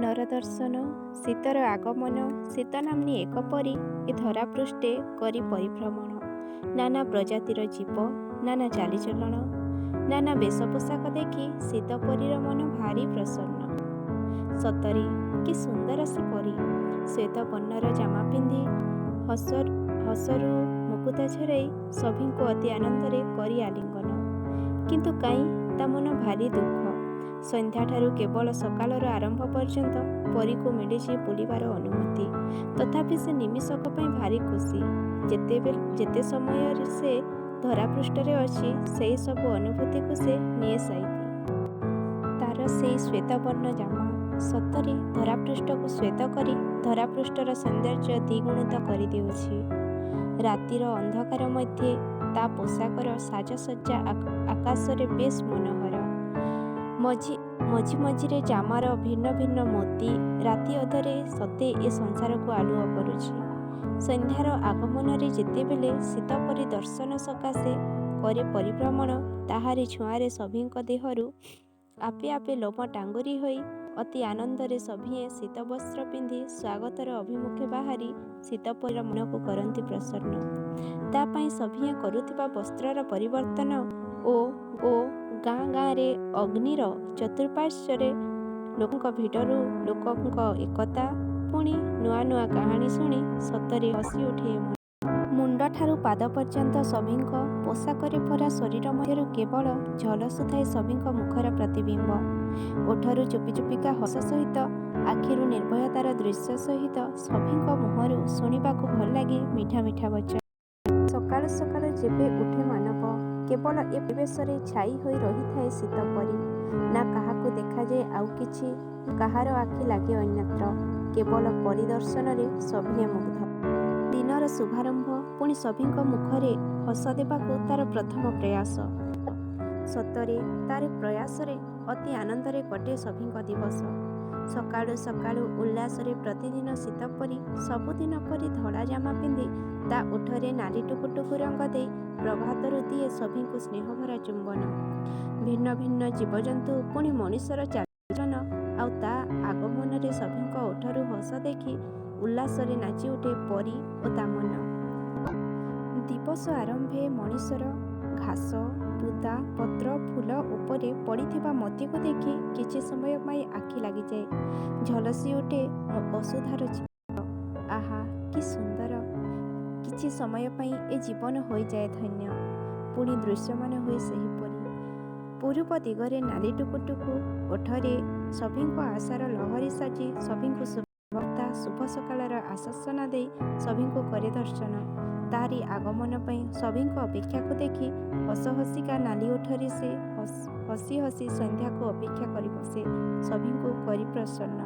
ନରଦର୍ଶନ, ଶୀତର ଆଗମନ, ଶୀତ ନାମ୍ନୀ ଏକ ପରୀ ଏ ଧରାପୃଷ୍ଠେ କରି ପରିଭ୍ରମଣ। ନାନା ପ୍ରଜାତିର ଜୀବ, ନାନା ଚାଲିଚଳଣ, ନାନା ବେଶ ପୋଷାକ ଦେଖି ଶୀତପରୀର ମନ ଭାରି ପ୍ରସନ୍ନ। ସତରେ କି ସୁନ୍ଦର ସେ ପରୀ! ଶ୍ୱେତ ବର୍ଣ୍ଣର ଜାମା ପିନ୍ଧି ହସରୁ ମୁକୁତା ଝରାଇ ସଭିଙ୍କୁ ଅତି ଆନନ୍ଦରେ କରି ଆଲିଙ୍ଗନ। କିନ୍ତୁ କାହିଁ ତା ମନ ଭାରି ଦୁଃଖ। ସନ୍ଧ୍ୟାଠାରୁ କେବଳ ସକାଳର ଆରମ୍ଭ ପର୍ଯ୍ୟନ୍ତ ପରୀକୁ ମିଳିଛି ବୁଲିବାର ଅନୁମତି। ତଥାପି ସେ ନିମିଷକ ପାଇଁ ଭାରି ଖୁସି। ଯେତେ ସମୟ ସେ ଧରାପୃଷ୍ଠରେ ଅଛି, ସେହି ସବୁ ଅନୁଭୂତିକୁ ସେ ନିଏ ସାଇତି। ତାର ସେଇ ଶ୍ୱେତବର୍ଣ୍ଣ ଜାମା ସତରେ ଧରାପୃଷ୍ଠକୁ ଶ୍ୱେତ କରି ଧରାପୃଷ୍ଠର ସୌନ୍ଦର୍ଯ୍ୟ ଦ୍ୱିଗୁଣିତ କରିଦେଉଛି। ରାତିର ଅନ୍ଧକାର ମଧ୍ୟେ ତା ପୋଷାକର ସାଜସଜ୍ଜା ଆକାଶରେ ବେଶ୍ ମନୋହର। ମଝି ମଝି ମଝିରେ ଜାମାର ଭିନ୍ନ ଭିନ୍ନ ମୋତି ରାତି ଅଧରେ ସତେ ଏ ସଂସାରକୁ ଆଲୁଅ କରୁଛି। ସନ୍ଧ୍ୟାର ଆଗମନରେ ଯେତେବେଳେ ଶୀତପରୀ ଦର୍ଶନ ସକାଶେ କରେ ପରିଭ୍ରମଣ, ତାହାରି ଛୁଆଁରେ ସଭିଙ୍କ ଦେହରୁ ଆପେ ଆପେ ଲୋମ ଟାଙ୍ଗୁରି ହୋଇ ଅତି ଆନନ୍ଦରେ ସଭିଏଁ ଶୀତବସ୍ତ୍ର ପିନ୍ଧି ସ୍ୱାଗତର ଅଭିମୁଖେ ବାହାରି ଶୀତପରୀର ମନକୁ କରନ୍ତି ପ୍ରସନ୍ନ। ତା ପାଇଁ ସଭିଏଁ କରୁଥିବା ବସ୍ତ୍ରର ପରିବର୍ତ୍ତନ ଓ ଗାଁ ଗାଁରେ ଅଗ୍ନିର ଚତୁଃପାର୍ଶ୍ୱରେ ଲୋକଙ୍କ ଭିଡ଼ରୁ ଲୋକଙ୍କ ଏକତା, ପୁଣି ନୂଆ ନୂଆ କାହାଣୀ ଶୁଣି ସତରେ ହସିଉଠେ ଏ ମନ। ମୁଣ୍ଡଠାରୁ ପାଦ ପର୍ଯ୍ୟନ୍ତ ସଭିଙ୍କ ପୋଷାକରେ ଭରା ଶରୀର ମଧ୍ୟରୁ କେବଳ ଝଲସୁଥାଏ ସଭିଙ୍କ ମୁଖର ପ୍ରତିବିମ୍ବ। ଓଠରୁ ଚୁପିଚୁପିକା ହସ ସହିତ ଆଖିରୁ ନିର୍ଭୟତାର ଦୃଶ୍ୟ ସହିତ ସଭିଙ୍କ ମୁହଁରୁ ଶୁଣିବାକୁ ଭଲଲାଗେ ମିଠା ମିଠା ବଚନ। ସକାଳୁ ସକାଳୁ ଯେବେ ଉଠେ ମାନବ, କେବଳ ଏ ପରିବେଶରେ ଛାଇ ହୋଇ ରହିଥାଏ ଶୀତପରୀ। ନା କାହାକୁ ଦେଖାଯାଏ ଆଉ କିଛି, ନା କାହାର ଆଖି ଲାଗେ ଅନ୍ୟତ୍ର। କେବଳ ପରୀ ଦର୍ଶନରେ ସଭିଏଁ ମୁଗ୍ଧ। ଦିନର ଶୁଭାରମ୍ଭ ପୁଣି ସଭିଙ୍କ ମୁଖରେ ହସ ଦେବାକୁ ତାର ପ୍ରଥମ ପ୍ରୟାସ। ସତରେ ତାରି ପ୍ରୟାସରେ ଅତି ଆନନ୍ଦରେ କଟେ ସଭିଙ୍କ ଦିବସ। ସକାଳୁ ସକାଳୁ ଉଲ୍ଲାସରେ ପ୍ରତିଦିନ ଶୀତପରୀ ସବୁଦିନ ପରି ଧଳା ଜାମା ପିନ୍ଧି ତା ଓଠରେ ନାଲି ଟୁକୁଟୁକୁ ରଙ୍ଗ ଦେଇ ପ୍ରଭାତରୁ ଦିଏ ସଭିଙ୍କୁ ସ୍ନେହଭରା ଚୁମ୍ବନ। ଭିନ୍ନ ଭିନ୍ନ ଜୀବଜନ୍ତୁ ପୁଣି ମଣିଷର ଚାଲିଚଳନ ଆଉ ତା ଆଗମନରେ ସଭିଙ୍କ ଓଠରୁ ହସ ଦେଖି ଉଲ୍ଲାସରେ ନାଚିଉଠେ ପରୀ ଓ ତା ମନ। ଦିବସ ଆରମ୍ଭେ ମଣିଷର ଘାସ, ବୁଦା, ପତ୍ର, ଫୁଲ ଉପରେ ପଡ଼ିଥିବା ମୋତିକୁ ଦେଖି କିଛି ସମୟ ପାଇଁ ଆଖି ଲାଗିଯାଏ। ଝଲସି ଉଠେ ବସୁଧାର ଚିତ୍ର। ଆହା, କି ସୁନ୍ଦର! କିଛି ସମୟ ପାଇଁ ଏ ଜୀବନ ହୋଇଯାଏ ଧନ୍ୟ। ପୁଣି ଦୃଶ୍ୟମାନ ହୁଏ ସେହିପରି। ପୂରୁବ ଦିଗରେ ନାଲି ଟୁକୁଟୁକୁ ଓଠରେ ସଭିଙ୍କ ଆଶାର ଲହରୀ ସାଜି ସଭିଙ୍କୁ ଶୁଭବାର୍ତ୍ତା, ଶୁଭ ସକାଳର ଆଶ୍ୱାସନା ଦେଇ ସଭିଙ୍କୁ କରେ ଦର୍ଶନ। ତାରି ଆଗମନ ପାଇଁ ସଭିଙ୍କ ଅପେକ୍ଷାକୁ ଦେଖି ହସ ହସିକା ନାଲି ଓଠରେ ସେ ହସି ହସି ସନ୍ଧ୍ୟାକୁ ଅପେକ୍ଷା କରି ବସେ ସଭିଙ୍କୁ କରି ପ୍ରସନ୍ନ।